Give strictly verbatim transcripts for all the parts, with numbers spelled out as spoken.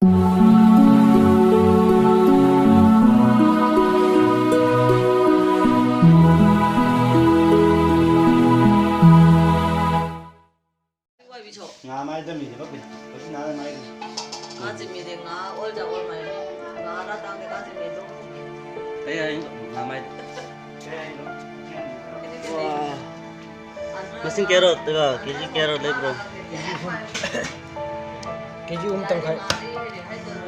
ꯉꯥ ꯃꯥꯏꯗ ꯃꯤꯅꯦ ꯕꯛꯄꯤ꯫ ꯍꯧꯖꯤꯛ ꯉꯥ ꯃꯥꯏꯗ꯫ ꯉꯥ ꯆꯤꯡꯃꯤꯗꯤ ꯉꯥ ꯑꯣꯜ ꯖꯥ ꯑꯣꯜ ꯃꯥꯏ꯫ ꯉꯥ ꯔꯥ ꯇꯥꯡꯗꯦ ꯉꯥ ꯆꯤꯡꯃꯤꯗꯣ꯫ ꯑꯩ ꯍꯥꯏ ꯉꯥ ꯃꯥꯏꯗ꯫ ꯀꯩ ꯍꯥꯏꯅꯣ? ꯋꯥ꯫ ꯃꯁꯤꯡ ꯀꯌꯥꯔꯣ? ꯑꯗꯨꯒ ꯀꯦ ꯖꯤ ꯀꯌꯥꯔꯣ ꯂꯩꯕ꯭ꯔꯣ? ꯀꯦ ꯖꯤ ꯑꯍꯨꯝ ꯇꯪꯈꯥꯏ꯫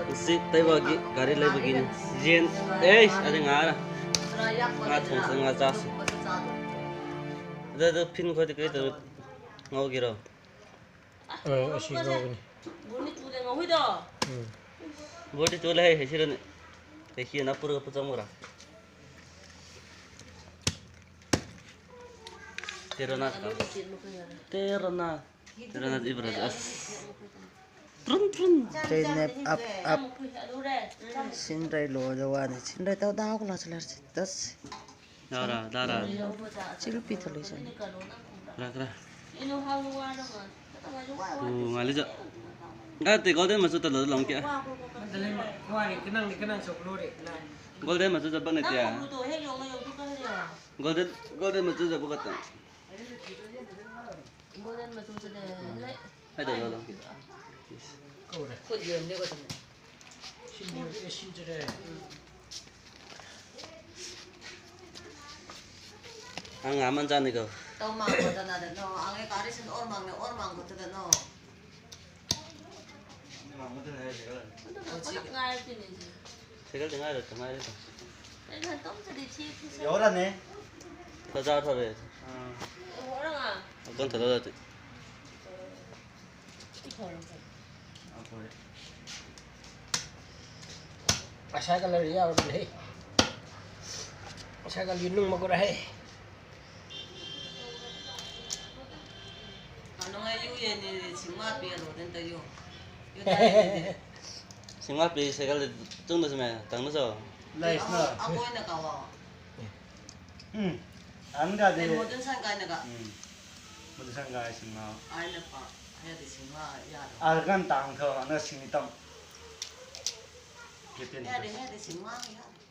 ꯉꯁꯤ ꯇꯩꯕꯒꯤ ꯒꯥꯔꯤ ꯂꯩꯕꯒꯤꯅꯤ꯫ ꯌꯦꯟ꯫ ꯑꯦꯁ ꯑꯗꯩ ꯉꯥꯔ꯫ ꯉꯥ ꯊꯣꯡꯁꯦ ꯉꯥ ꯆꯥꯁꯦ꯫ ꯑꯗꯨ ꯑꯗꯨ ꯐꯤꯟ ꯈꯣꯏꯗꯤ ꯀꯔꯤ ꯇꯧꯔ ꯉꯧꯒꯦꯔꯣ? ꯑ, ꯑꯁꯤ ꯉꯧꯒꯅꯤ꯫ ꯕꯣꯔꯗꯤ ꯇꯨ ꯂꯩ ꯍꯥꯏꯁꯤꯔꯅꯦ꯫ ꯂꯩꯈꯤ ꯅꯥꯄꯨꯔꯒ ꯄꯨꯆꯝꯒ꯭ꯔꯥ꯫ ꯇꯦꯔꯣꯅꯥ꯫ ꯇꯦꯔꯣꯅꯥ꯫ ꯇꯦꯔꯣꯅꯥ ꯏꯕ꯭ꯔꯥ ꯑꯁ꯫ ꯇ꯭ꯔꯨꯟ ꯇ꯭ꯔꯨꯟ꯫ ꯇ꯭ꯔꯦꯅꯦꯞ ꯑꯞ ꯑꯞ꯫ ꯁꯤꯟꯔꯩ ꯂꯣꯏꯗ ꯋꯥꯅꯤ꯫ ꯁꯤꯟꯔꯩ ꯇꯧ ꯗꯥꯎ ꯀꯂꯥ ꯆꯂꯔꯁꯤ꯫ ꯇꯁ꯫ ꯗꯥꯔꯥ, ꯗꯥꯔꯥ꯫ ꯆꯤꯜ ꯄꯤꯊ ꯂꯣꯏꯁꯟ꯫ ꯈꯔ, ꯈꯔ꯫ ꯎ, ꯉꯥꯂꯤ ꯆꯠ꯫ ꯅꯠꯇꯦ, ꯒꯣꯜꯗꯦꯟ ꯃꯆꯨ ꯇꯜꯂ ꯂꯪ ꯀꯌꯥ꯫ ꯒꯣꯜꯗꯦꯟ ꯃꯆꯨ ꯆꯠꯄ ꯅꯠꯇꯦ꯫ ꯒꯣꯜꯗꯦꯟ, ꯒꯣꯜꯗꯦꯟ ꯃꯆꯨ ꯆꯠꯄ ꯈꯛꯇꯪ꯫ ꯒꯣꯜꯗꯦꯟ ꯃꯆꯨ ꯆꯠꯂꯦ꯫ ꯍꯥꯏꯗꯧꯔꯣ ꯂꯪ ꯀꯌꯥ꯫ ꯈꯨꯠ ꯌꯣꯟꯗꯦ ꯀꯣ ꯑꯗꯨꯝ꯫ ꯁꯤꯟꯕꯤꯔꯛꯑꯦ, ꯁꯤꯟꯖꯔꯦ꯫ ꯎꯝ꯫ Ang aman jani ko. Tau mang ko tana da no, ang e kari sin or mang ne, or mang ko tada no. Cycle de ngai ro, ngai ro. Yora ne. Tha ja tha re. Kon tha da. Cycle ꯌꯥꯎꯔꯕꯅꯦ꯫ Cycle ꯌꯨ ꯅꯨꯡ ꯃꯒꯨꯔ ꯍꯦ꯫ ꯁꯤꯡꯃꯥꯄꯤ cycle ꯇꯨꯡꯗꯁꯨ ꯃꯌꯥꯝ ꯇꯪꯅꯁꯨ꯫ ꯂꯩꯁꯅ꯫ ꯑꯩꯈꯣꯏꯅ ꯀꯥꯋꯥ꯫ ꯎꯝ꯫ ꯑꯟꯒꯗꯤ꯫ Modern ꯁꯟ ꯀꯥꯏꯅꯒ꯫ ꯎꯝ꯫ ꯃꯗꯨ ꯁꯟꯒꯥꯏ ꯁꯤꯡꯃꯥ꯫ ꯑꯩꯅ ꯄꯥ-, ꯍꯥꯏꯗꯤ ꯁꯤꯡꯃꯥ ꯌꯥꯗꯕ꯫ ꯑꯔꯒꯟ ꯇꯥꯡ ꯊꯣ ꯑꯅ ꯁꯤꯡꯃꯤꯇꯝ꯫ ꯌꯥꯗꯦ, ꯌꯥꯗꯦ, ꯁꯤ ꯉꯥꯡꯉꯤ ꯌꯥꯗꯦ꯫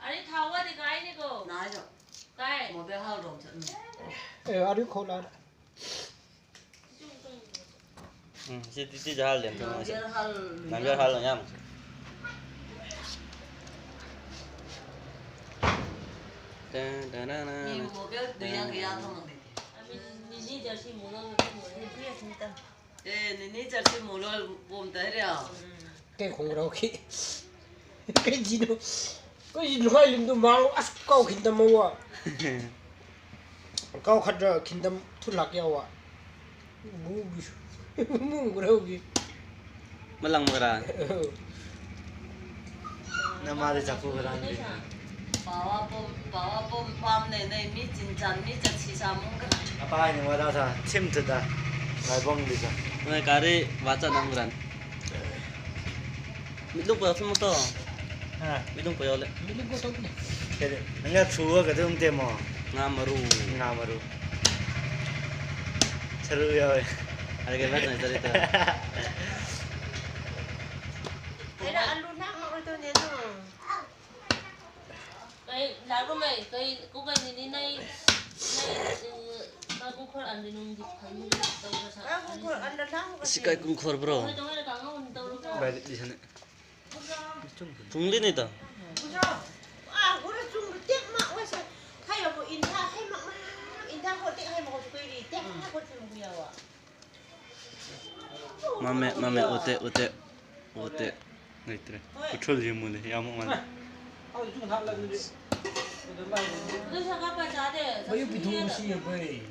ꯑꯔꯤ ꯊꯥꯎꯒꯗꯤ ꯀꯥꯏꯅꯤꯀꯣ? ꯅꯥꯏꯗꯣ꯫ ꯀꯥꯏ? ꯃꯣꯕꯦꯜ ꯍꯥꯎꯔꯣꯝ ꯆꯠꯅꯤ꯫ ꯑꯦ, ꯑꯔꯤ ꯈꯣꯂꯥ꯫ ꯎꯝ, ꯁꯤ ꯇꯤꯇꯤ ꯖꯍꯥꯜ ꯂꯦꯝ ꯇꯧ ꯃꯁꯦ꯫ ꯅꯥꯝꯖꯔ ꯍꯥꯜ ꯌꯥꯝ꯫ ꯇꯦ, ꯇꯦ, ꯅꯦ, ꯅꯦ, ꯃꯤ ꯅꯦ꯫ ꯃꯣꯕꯦꯜ ꯗꯨ ꯌꯥꯡꯈꯩ ꯌꯥꯡꯈꯩ ꯃꯉꯥ ꯂꯩꯇꯦ꯫ ꯑꯦ, ꯅꯤꯅꯤ ꯆꯠꯁꯤ ꯃꯣꯂꯣꯜ ꯄꯣꯝ ꯇꯩꯔꯦ꯫ ꯀꯩ ꯈꯣꯡꯒ꯭ꯔꯥꯎꯒꯤ? ꯀꯩꯖꯤꯅꯣ? ꯀꯩꯖꯤꯅꯣ ꯍꯥꯏ ꯂꯤꯝꯗꯣ ꯃꯥꯡ ꯑꯁ ꯀꯥꯎ ꯈꯤꯟꯗꯝ ꯃꯧꯋꯥ꯫ ꯀꯥꯎ ꯈꯗ꯭ꯔ ꯈꯤꯟꯗꯝ ꯊꯨ ꯂꯥꯛ ꯌꯥꯎꯋꯥ꯫ ꯃꯨ ꯃꯨ ꯈꯣꯡꯒ꯭ꯔꯥꯎꯒꯤ꯫ ꯃꯂꯪ ꯃꯔꯥ꯫ ꯅꯃꯥꯗꯤ ꯆꯐꯨ ꯈꯗꯥꯡꯗꯤ꯫ ꯄꯥꯋꯥ ꯄꯣꯝ, ꯄꯥꯋꯥ ꯄꯣꯝ ꯄꯥꯝꯅꯦ, ꯅꯣꯏ ꯃꯤ ꯆꯤꯟ ꯆꯥꯟ, ꯃꯤ ꯆꯠꯁꯤ ꯆꯥꯃꯨꯡꯒ꯫ ꯑꯄꯥꯏꯅꯤ ꯋꯥꯗꯥ ꯁꯥ, ꯊꯤꯝ ꯊꯨꯗ, ꯉꯥꯏꯕꯣꯡꯗꯤ ꯁꯥ꯫ ꯅꯣꯏ ꯀꯥꯔꯤ ꯋꯥꯆꯠ ꯅꯝꯒ꯭ꯔꯥꯟ꯫ ꯃꯤꯠꯂꯨꯛ ꯄꯌꯥꯎ ꯊꯨꯝ ꯃꯇꯣ꯫ ꯍꯥ? ꯃꯤꯠꯂꯨꯛ ꯄꯌꯥꯎ ꯂꯦ꯫ ꯃꯤꯠꯂꯨꯛ ꯄꯌꯥꯎ ꯊꯨꯝ꯫ ꯀꯔꯤ? ꯅꯪꯒ ꯊꯨꯒ ꯀꯩꯗꯧꯝ ꯇꯦꯝꯃꯣ? ꯉꯥ ꯃꯔꯨ꯫ ꯉꯥ ꯃꯔꯨ꯫ ꯁꯔꯨ ꯌꯥꯎꯋꯦ꯫ ꯑꯗꯒꯤ ꯚꯥꯏ ꯇꯣꯏ ꯆꯠꯂꯤ ꯇꯣ꯫ ꯑꯩꯅ ꯑꯂꯨ ꯅꯪ ꯉꯧꯔꯣꯏꯗꯣꯏꯅꯦ ꯑꯗꯣ꯫ ꯀꯩ ꯂꯥꯛꯂꯝꯃꯦ? ꯀꯩ ꯀꯨꯀꯔ ꯅꯤꯅꯤ ꯅꯩ, ꯅꯩ, ꯎ, ꯀꯥꯡꯈꯨꯜ ꯈꯣꯔ ꯑꯟꯗꯤ ꯅꯨꯡꯗꯤ ꯐꯪꯗꯤ ꯇꯧꯔꯁꯥ꯫ ꯀꯥꯡꯈꯨꯜ ꯈꯣꯔ ꯑꯟꯗ ꯂꯥꯡ ꯁꯤ ꯀꯥꯏ ꯀꯨꯡ ꯈꯣꯔꯕ꯭ꯔꯣ? ꯍꯣꯏ, ꯇꯧꯔꯦ, ꯀꯥꯡꯍꯧ ꯑꯣꯏꯅ ꯇꯧꯔꯣ꯫ ꯚꯥꯏ, ꯂꯤꯁꯟ꯫ ꯊꯨꯡꯂꯤꯅꯤꯗ꯫ ꯕꯨꯖꯥꯎ꯫ ꯑꯥ, ꯍꯣꯔ ꯆꯨꯝ ꯇꯦꯛ ꯃꯥ ꯑꯣꯏꯁꯦ꯫ ꯈꯥꯏꯌꯣꯕꯨ ꯏꯟꯊꯥ, ꯈꯥꯏ ꯃꯥ ꯃꯥ, ꯏꯟꯊꯥ ꯍꯣ ꯇꯦꯛ ꯈꯥꯏ ꯃꯥ ꯍꯣ ꯆꯨ ꯀꯩꯔꯤ, ꯇꯦꯛ ꯃꯥ ꯍꯣ ꯆꯨꯝ ꯌꯥꯋꯥ꯫ ꯃꯃꯦ, ꯃꯃꯦ, ꯎꯇꯦ, ꯎꯇꯦ, ꯎꯇꯦ꯫ ꯂꯩꯇ꯭ꯔꯦ꯫ ꯎꯈ꯭ꯔꯨꯜꯁꯤ ꯃꯨꯜꯂꯦ, ꯌꯥꯝ ꯃꯨꯛ ꯃꯥꯜꯂꯦ꯫ ꯑꯗꯨ ꯁꯒꯥ ꯄꯥ ꯆꯥꯗꯦ꯫ ꯃꯌꯨꯝ ꯄꯤꯊꯣꯛꯑꯣ ꯁꯤ ꯑꯩꯈꯣꯏ꯫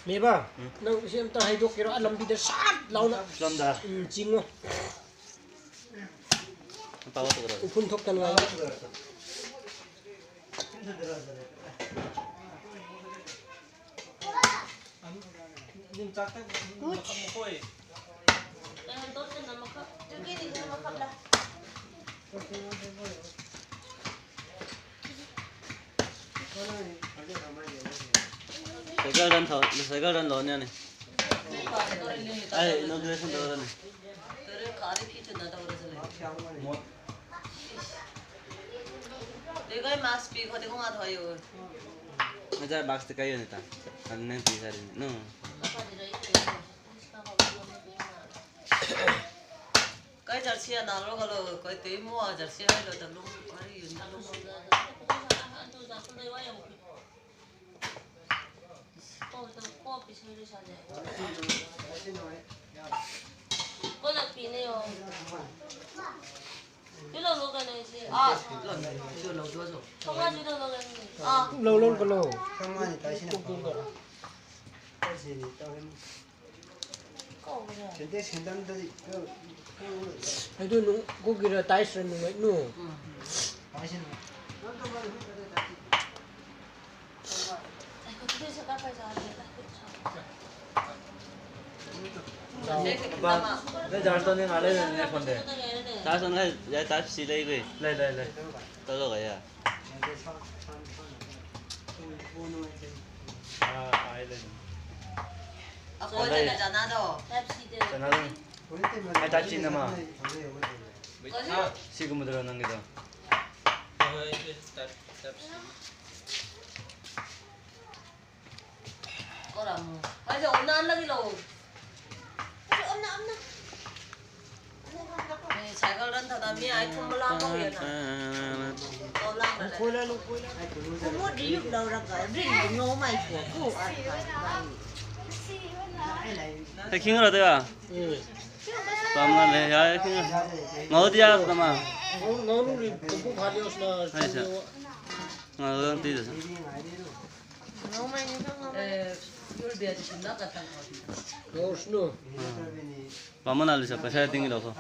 ꯃꯦꯕꯥ, ꯎꯝ꯫ ꯅꯪ ꯁꯤ ꯑꯝꯇ ꯍꯥꯏꯗꯣꯛꯀꯦꯔꯣ? ꯑꯥ ꯂꯝꯕꯤꯗ ꯁꯥꯠ ꯂꯥꯎꯅ꯫ ꯂꯝꯗ꯫ ꯎꯝ, ꯆꯤꯡꯉꯣ꯫ ꯄꯥꯎ ꯇꯧꯔꯣ꯫ ꯎꯐꯨꯟ ꯊꯣꯛꯇꯅꯕ꯫ Cycle run ꯊꯧ, cycle run ꯂꯣꯅꯤ ꯌꯥꯅꯤ꯫ ꯑꯩ inauguration ꯇꯧꯔꯅꯤ꯫ ꯃꯣꯠ꯫ ꯃꯆꯥ box ꯇ ꯀꯩ ꯑꯣꯏꯅ ꯇꯥ? ꯑꯗꯨ ꯅꯪ ꯄꯤ ꯁꯥꯔꯤꯅꯤ꯫ ꯅꯨ꯫ ꯀꯩ ꯖꯔꯁꯤ ꯑꯅꯥ ꯂꯧꯔꯒ ꯂꯧ, ꯀꯩ ꯇꯦ ꯃꯣ ꯖꯔꯁꯤ ꯍꯥꯏꯔꯣ, ꯗ ꯂꯨꯝ, ꯀꯔꯤ ꯌꯨꯝꯗ ꯂꯨꯝ꯫ ꯀꯣꯜꯂꯛꯄꯤꯅꯦ ꯌꯣ꯫ ꯁꯤ ꯂꯧ ꯂꯧ ꯀꯩꯅꯣ ꯁꯤ꯫ ꯑꯥ, ꯂꯧ, ꯂꯧ, ꯂꯧ, ꯂꯧ, ꯂꯧ꯫ ꯆꯥꯝꯃꯉꯥ ꯁꯤ ꯂꯧ ꯂꯧ ꯀꯩꯅꯣ꯫ ꯑꯥ꯫ ꯂꯧ ꯂꯧ ꯀꯩꯅꯣ꯫ ꯆꯥꯝꯃꯉꯥꯅꯤ ꯇꯥꯏꯁꯤꯅ꯫ ꯀꯨꯟ, ꯀꯨꯟ ꯀꯩꯅꯣ꯫ ꯀꯧꯕꯅꯦ꯫ ꯁꯦꯟꯇꯦꯛꯁ ꯁꯦꯟꯗꯝꯗꯗꯤ ꯀ-, ꯀ-, ꯑꯗꯨ ꯅꯨꯡ-, ꯀꯨꯀꯤꯔ ꯇꯥꯏꯁꯔ ꯅꯨꯡꯉꯥꯏ ꯅꯨ꯫ ꯎꯝ꯫ ꯇꯥꯏꯁꯤꯅ꯫ ꯅꯣꯏ ꯆꯥꯔꯖ ꯇꯧꯅꯤ ꯉꯥꯏ ꯂꯩꯔꯦꯅꯦ ꯐꯣꯟꯗꯦ꯫ ꯆꯥꯔꯖ ꯇꯧꯅꯤ ꯌꯥꯏ, ꯇꯥꯏꯞ ꯁꯤ ꯂꯩꯈ꯭ꯔꯦ꯫ ꯂꯩ, ꯂꯩ, ꯂꯩ꯫ ꯇꯧꯔꯒ ꯌꯥ꯫ ꯑꯥ, ꯑꯥ, ꯂꯩ꯫ ꯑꯩꯈꯣꯏꯗꯅ ꯆꯅꯥꯗꯣ꯫ ꯆꯅꯥꯗꯣ꯫ ꯑꯩ ꯇꯥꯏꯞ ꯁꯤ ꯅꯃ꯫ ꯀꯔꯤ? ꯁꯤꯒꯨꯝꯕꯗꯨꯔꯣ ꯅꯪꯒꯤꯗꯣ? ꯀꯔꯝꯕ? ꯍꯥꯏꯁꯦ, ꯑꯣꯟꯅ ꯑꯣꯟꯅꯒꯤ ꯂꯧ꯫ ꯑꯩꯁꯨ ꯑꯣꯟꯅ ꯑꯣꯟꯅ꯫ ꯑꯦ, ꯁꯥꯏꯀꯜ ꯔꯟ ꯊꯧꯗꯥ ꯃꯤ ꯑꯥꯏ ꯊꯨꯝꯕ ꯂꯥꯝꯕ ꯍꯧꯔꯦꯅ꯫ ꯑꯣ, ꯂꯥꯝꯕ ꯂꯩ꯫ ꯀꯣꯏꯂꯥ ꯂꯨ, ꯀꯣꯏꯂꯥ꯫ ꯀꯨꯃꯨꯗ ꯌꯨꯝ ꯂꯧꯔꯒ ꯔꯤꯡ ꯉꯧ ꯃꯥꯏ ꯊꯣꯛ ꯀꯨ꯫ ꯍꯦ, ꯈꯤꯡꯉꯔꯣꯏꯗꯣꯏꯔꯥ? ꯎꯝ꯫ ꯄꯥꯝꯅ ꯂꯩ, ꯌꯥꯔꯦ, ꯈꯤꯡꯉꯔꯣꯏ꯫ ꯉꯧꯗꯤ ꯌꯥꯗꯕ ꯃꯥ꯫ ꯉꯧ-, ꯉꯧꯅꯨ ꯔꯤꯡ ꯄꯨꯡꯐꯨ ꯐꯥꯗꯦ ꯑꯁꯤꯅ꯫ ꯍꯥꯏꯁꯦ꯫ ꯉꯧꯗꯣꯏ ꯑꯝꯇ ꯏꯗꯁꯦ꯫ ꯉꯧꯁꯅꯨ꯫ ꯕꯥꯃꯣꯟ ꯑꯂꯨ ꯆꯞꯄ ꯁ꯭ꯋꯥꯏꯗ ꯇꯤꯡꯒꯤ ꯂꯧꯈꯣ꯫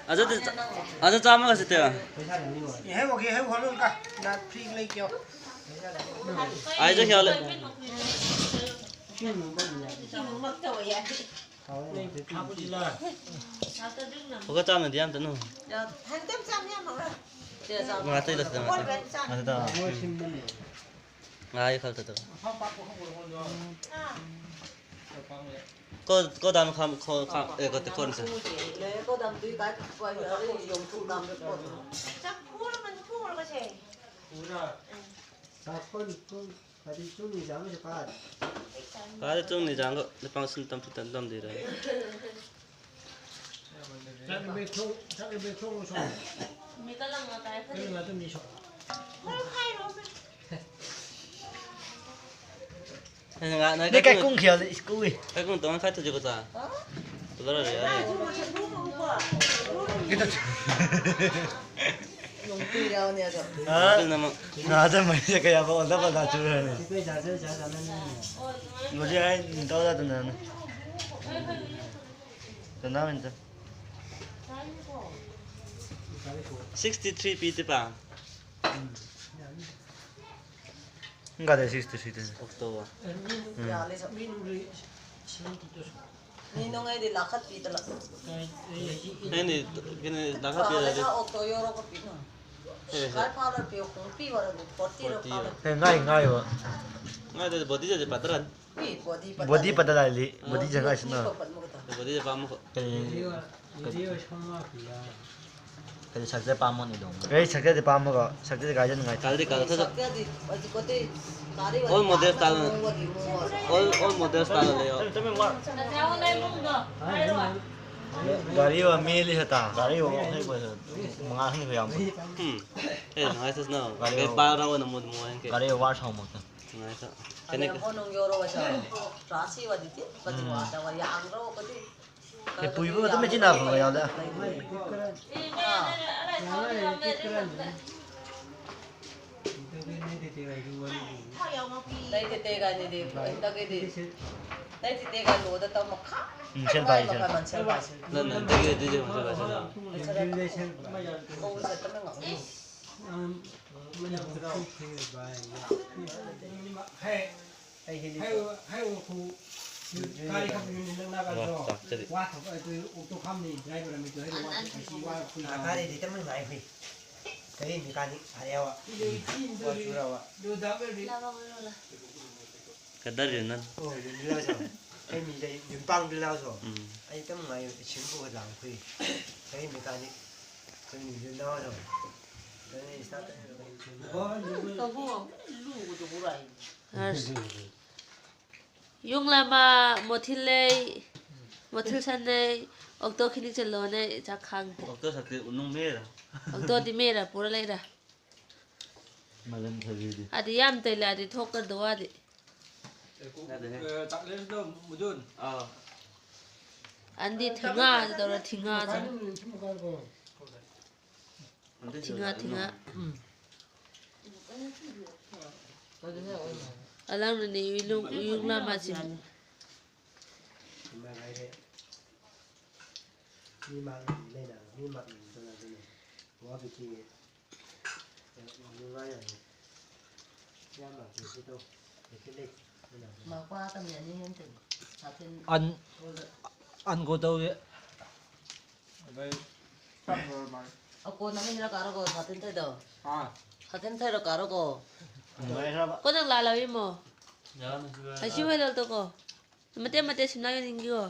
ꯑꯗ, ꯑꯗ ꯆꯥꯝꯃꯒ ꯁꯤꯠꯇꯦ꯫ ꯑꯥꯏꯖ ꯈꯌꯥꯂꯦ꯫ ꯍꯧꯒꯠ ꯆꯥꯝꯅꯗꯤ ꯌꯥꯝ ꯇꯅꯨ꯫ ꯍꯟꯇꯝ ꯆꯥꯝ ꯌꯥꯝ ꯍꯧꯔ꯫ ꯉꯥ ꯇꯩ ꯂꯣꯏꯁꯤꯜꯂꯣ, ꯉꯥ ꯇꯩ꯫ ꯉꯥ ꯇꯩ ꯇꯧꯔꯣ꯫ ꯎꯝ꯫ ꯉꯥ ꯑꯩ ꯈꯜ ꯇꯧꯔꯣ꯫ ꯀꯣ, ꯀꯣ ꯗꯥꯝ ꯈꯥꯝ, ꯈꯣ, ꯈꯥꯝ, ꯑꯦ, ꯀꯣ, ꯀꯣꯟꯁꯦ꯫ ꯆꯥꯛꯈꯨꯝ ꯄꯨꯡ ꯀꯔꯤ ꯆꯨꯝꯃꯤ ꯆꯥꯝꯃꯁꯦ ꯄꯥꯔꯦ꯫ ꯄꯥꯔꯦ ꯆꯨꯝꯃꯤ ꯆꯥꯝꯒ ꯂꯨꯄꯥ ꯂꯤꯁꯤꯡ ꯇꯝ ꯇꯝ ꯇꯝꯗꯣꯏꯔꯥ? ꯆꯥꯛ ꯏꯕꯦ ꯊꯣꯡ, ꯆꯥꯛ ꯏꯕꯦ ꯊꯣꯡ ꯁꯣ꯫ ꯃꯤ ꯀꯂꯝ ꯉꯥ ꯇꯥꯏ ꯈꯜꯂꯤ꯫ ꯀꯔꯤ ꯉꯥ ꯇꯨꯝꯃꯤ ꯁꯣ꯫ ꯍꯣꯏ, ꯍꯥꯏꯔꯣ꯫ ꯅ ꯀꯥꯏ ꯀꯨꯝꯈꯤꯌꯥ ꯁ꯭ꯀꯨꯜ꯫ ꯀꯥꯏ ꯀꯨꯝ ꯇꯣꯉꯥꯟ ꯈꯥꯏ ꯊꯣꯛꯖꯤꯀꯣ ꯆꯥ꯫ ꯇꯨꯂꯔ ꯌꯥꯔꯦ꯫ ꯉꯥꯗ ꯃꯩꯁꯦ ꯀꯌꯥ ꯐꯥꯎ ꯑꯣꯟꯊ ꯄꯟꯊ ꯆꯨꯔꯅꯤ꯫ ꯍꯧꯖꯤꯛ ꯑꯩ ꯇꯧꯗ ꯇꯨꯅꯅꯤ꯫ ꯇꯨꯅꯥ ꯃꯤꯟꯇ꯫ Sixty three ꯄꯤ ꯇꯤꯄꯥ꯫ ꯒꯥꯗꯦ sixty three ꯇꯅꯤ꯫ ꯑꯣꯛꯇꯣꯕꯔ꯫ ꯎꯝ꯫ ꯃꯤ ꯅꯨꯡꯉꯩꯗꯤ ꯂꯥꯈꯠꯄꯤꯗꯅ꯫ ꯑꯩꯅ ꯀꯩꯅꯣ ꯂꯥꯈꯠꯄꯤꯔꯗꯤ꯫ ꯑꯣꯛꯇꯣ ꯌꯧꯔꯒ ꯄꯤꯅꯣ꯫ ꯑꯦ, ꯈꯥꯏ ꯐꯥꯎꯗ ꯄꯤꯌꯣ, ꯈꯣꯡ ꯄꯤ ꯋꯥꯔꯗꯤ ꯐꯣꯔꯇꯤ ꯔꯣ forty꯫ ꯐꯥꯎꯗ꯫ ꯑꯦ, ꯉꯥꯏ, ꯉꯥꯏ ꯋꯥ꯫ ꯉꯥꯏꯗ ꯕꯣꯗꯤ ꯖꯦ ꯄꯇꯔꯟ꯫ ꯃꯤ ꯕꯣꯗꯤ ꯄꯇꯥ ꯕꯣꯗꯤ ꯂꯩ꯫ ꯄꯇꯥ ꯂꯥꯏꯂꯤ, ꯑꯥ꯫ ꯕꯣꯗꯤ ꯖꯒꯥ ꯁꯤꯅ꯫ ꯃꯤ ꯄꯠ ꯃꯒ ꯇꯥ꯫ ꯕꯣꯗꯤ ꯖꯦ ꯄꯥꯝꯃ ꯈꯣ꯫ ꯀꯔꯤ? ꯚꯤꯗꯤꯑꯣ ꯁꯣꯝ ꯂꯥꯛꯄꯤꯔꯥ? ꯀꯔꯤ ꯁꯛꯁꯦ ꯄꯥꯝꯃꯣꯅꯤ ꯗꯣ? ꯀꯔꯤ ꯁꯛꯁꯦ ꯄꯥꯝꯃꯒ, ꯁꯛꯁꯦ ꯒꯥꯔꯤꯗ ꯅꯨꯡꯉꯥꯏ꯫ ꯀꯜꯗꯤ ꯀꯜ ꯊꯣ꯫ ꯁꯛꯇꯗꯤ, ꯑꯗꯤ ꯀꯣꯇꯦ, ꯀꯥꯔꯤ ꯑꯣꯜ ꯃꯣꯗꯦꯜ ꯁ꯭ꯇꯥꯏꯜ꯫ ꯃꯣꯗꯤ ꯃꯣ꯫ ꯑꯣꯜ, ꯑꯣꯜ ꯃꯣꯗꯦꯜ ꯁ꯭ꯇꯥꯏꯜ ꯂꯩꯌꯣ꯫ ꯒꯥꯔꯤ ꯋꯥ ꯃꯦꯂꯤ ꯍꯦꯇꯥ꯫ ꯒꯥꯔꯤ ꯋꯥ ꯍꯦ ꯀꯣꯏ ꯃꯉꯥ ꯍꯦꯟꯅ ꯌꯥꯝ꯫ ꯎꯝ꯫ ꯑꯦ, ꯅꯨꯡꯉꯥꯏ ꯁꯁꯅꯣ꯫ ꯒꯥꯔꯤ ꯒꯥꯔꯤ ꯋꯥ꯫ ꯄꯥꯔ ꯋꯥ ꯅꯃꯨ ꯃꯣ ꯍꯦꯟ ꯀꯦ꯫ ꯒꯥꯔꯤ ꯋꯥ ꯁꯥꯎ ꯃꯣ꯫ ꯅꯨꯡꯉꯥꯏ ꯁ꯫ ꯑꯗꯩ ꯀꯦꯅꯦ꯫ ꯍꯣ ꯅꯨꯡ ꯌꯧꯔꯒ ꯆꯥ꯫ ꯇ꯭ꯔꯥꯁꯤ ꯋꯥꯗꯤ ꯇꯤ꯫ ꯀꯗꯤ ꯎꯝ꯫ ꯋꯥꯗ ꯋꯥ ꯌꯥꯡꯔꯣ ꯀꯗꯤ꯫ ꯑꯦ, ꯄꯨꯏꯕ ꯃꯇꯝ ꯃꯆꯤꯟ ꯅꯥꯕ ꯌꯥꯎꯗ꯫ ꯂꯩꯇꯦ ꯇꯦ ꯀꯥꯏꯅꯤ ꯗꯦ꯫ ꯂꯩꯇꯦ ꯇꯦ ꯀꯥꯏ ꯂꯣꯗ ꯇꯝꯃ ꯈꯥ꯫ ꯎꯝ, ꯁꯦꯜ ꯄꯥꯏ, ꯁꯦꯜ꯫ ꯃꯈꯥ ꯃꯟ ꯁꯦꯜ ꯄꯥꯏ, ꯁꯦꯜ꯫ ꯅꯪ, ꯅꯪ ꯗꯒꯤ ꯑꯗꯨꯗꯤ ꯑꯃꯨꯛ ꯁꯦꯜ ꯄꯥꯏ, ꯁꯦꯜ ꯄꯥꯏ꯫ ꯂꯩꯇꯦ ꯇꯦ ꯀꯥꯏ ꯂꯣꯗ ꯇꯝꯃ ꯉꯥꯎ꯫ ꯍꯥꯏ, ꯍꯥꯏ, ꯍꯥꯏ, ꯒꯥꯔꯤ ꯈꯛꯇ ꯅꯪ ꯅꯥꯀꯟꯗꯣ ꯋꯥ ꯊꯣꯛ-, ꯑꯗꯨ ꯑꯣꯛꯇꯣ ꯈꯥꯝꯅꯤ, ꯗ꯭ꯔꯥꯏꯚꯔ ꯑꯃ ꯇꯧꯔꯦ, ꯋꯥ ꯊꯣꯛ-, ꯑꯁꯤ ꯋꯥ ꯐꯨꯜ ꯊꯥꯔꯦ꯫ ꯗꯤ ꯇꯝꯃꯤ ꯃꯥꯏ ꯐꯨꯏ꯫ ꯒꯥꯔꯤ ꯃꯦꯀꯥꯅꯤꯛ ꯐꯔꯦꯕ꯫ ꯋꯥ ꯆꯨꯔꯕ꯫ ꯀꯗꯔ ꯌꯨꯅꯟ꯫ ꯑꯣ, ꯌꯨꯝ ꯂꯥꯛꯑꯣ꯫ ꯑꯩ ꯃꯤꯗ ꯌꯨꯝ ꯄꯥꯡꯗ ꯂꯥꯛꯑꯣ꯫ ꯎꯝ꯫ ꯑꯩ ꯇꯝ ꯉꯥꯏ ꯁꯤꯝ ꯄꯨꯒ ꯂꯥꯛꯑꯣ ꯐꯨꯏ꯫ ꯒꯥꯔꯤ ꯃꯦꯀꯥꯅꯤꯛ꯫ ꯑꯩꯈꯣꯏ ꯃꯤꯗ ꯂꯥꯛꯑꯣ꯫ ꯒꯥꯔꯤ ꯏꯁꯇꯥꯔꯠ ꯇꯧ꯫ ꯑꯁ꯫ ꯌꯨꯝ ꯂꯥꯝꯕ ꯃꯣꯊꯤꯜ ꯂꯩ, ꯃꯣꯊꯤꯜ ꯁꯟ ꯂꯩ, ꯑꯣꯛꯇꯣ ꯈꯤꯅꯤ ꯆꯜꯂꯣꯅꯦ, ꯆꯥꯛ ꯈꯥꯡꯗꯦ꯫ ꯑꯣꯛꯇꯣ ꯁꯛꯇꯤ ꯅꯨꯡ ꯃꯦꯔ? ꯑꯣꯛꯇꯣꯗꯤ ꯃꯦꯔ ꯄꯨꯔ ꯂꯩꯔ꯫ ꯃꯂꯟ ꯊꯕꯤꯗꯤ꯫ ꯑꯗꯤ ꯌꯥꯝ ꯇꯩꯂ ꯑꯗꯤ ꯊꯣꯛꯀꯗꯣ ꯑꯗꯤ꯫ ꯌꯥꯗꯦꯍꯦ꯫ ꯑ, ꯆꯥꯛꯂꯦꯟꯗꯣ ꯃꯨꯗꯨꯟ꯫ ꯑꯥ꯫ ꯑꯟꯗꯤ ꯊꯤꯡꯉꯥ ꯇꯧꯔ ꯊꯤꯡꯉꯥ ꯇꯧꯔ꯫ ꯊꯤꯡꯉꯥ, ꯊꯤꯡꯉꯥ꯫ ꯎꯝ꯫ ꯑꯂꯥꯡꯅꯅꯦ ꯏꯌꯨ-, ꯏꯌꯨ ꯂꯥꯃꯥꯁꯤꯅꯤ꯫ ꯃꯤ ꯃꯥꯡꯗꯤ ꯂꯩꯅ, ꯃꯤ ꯃꯥꯡꯗꯤ ꯇꯧꯅꯗꯣꯏꯅꯦ꯫ ꯋꯥ ꯕꯤꯀꯤ, ꯅꯨꯡꯉꯥꯏ ꯌꯥꯅꯤ꯫ ꯏꯌꯥꯝꯕ ꯕꯤꯀꯤ ꯇꯧ꯫ ꯕꯤꯀꯤ ꯂꯩ꯫ ꯃꯄꯥ ꯇꯝꯃꯤ ꯑꯅꯤ ꯍꯦꯟ ꯇꯧ꯫ ꯁꯥꯇꯤꯟ ꯑꯟ-, ꯀꯣꯜꯗ꯫ ꯑꯟꯒꯣ ꯇꯧꯏ꯫ ꯑꯗꯩ ꯆꯥꯛ ꯂꯣꯏꯔ ꯃꯥꯜꯂꯦ꯫ ꯑꯀꯣꯟ ꯑꯃ ꯍꯦꯟꯅ ꯀꯥꯔꯒꯣ, ꯁꯥꯇꯤꯟ ꯊꯩꯗꯣ꯫ ꯑꯥ꯫ ꯁꯥꯇꯤꯟ ꯊꯩꯔ ꯀꯥꯔꯒꯣ꯫ ꯅꯨꯡꯉꯥꯏꯈ꯭ꯔꯕ? ꯀꯣ ꯅꯪ ꯂꯥꯜꯂꯕ ꯏꯃꯣ? ꯌꯥꯔꯅꯤ, ꯁꯤ ꯂꯣꯏꯔꯦ꯫ ꯑꯁꯤ ꯍꯣꯏ ꯂꯧꯇꯣꯀꯣ꯫ ꯃꯇꯦꯛ ꯃꯇꯦꯛ ꯁꯤꯝꯅ ꯌꯣꯟꯅꯤꯡꯈꯤꯌꯣ꯫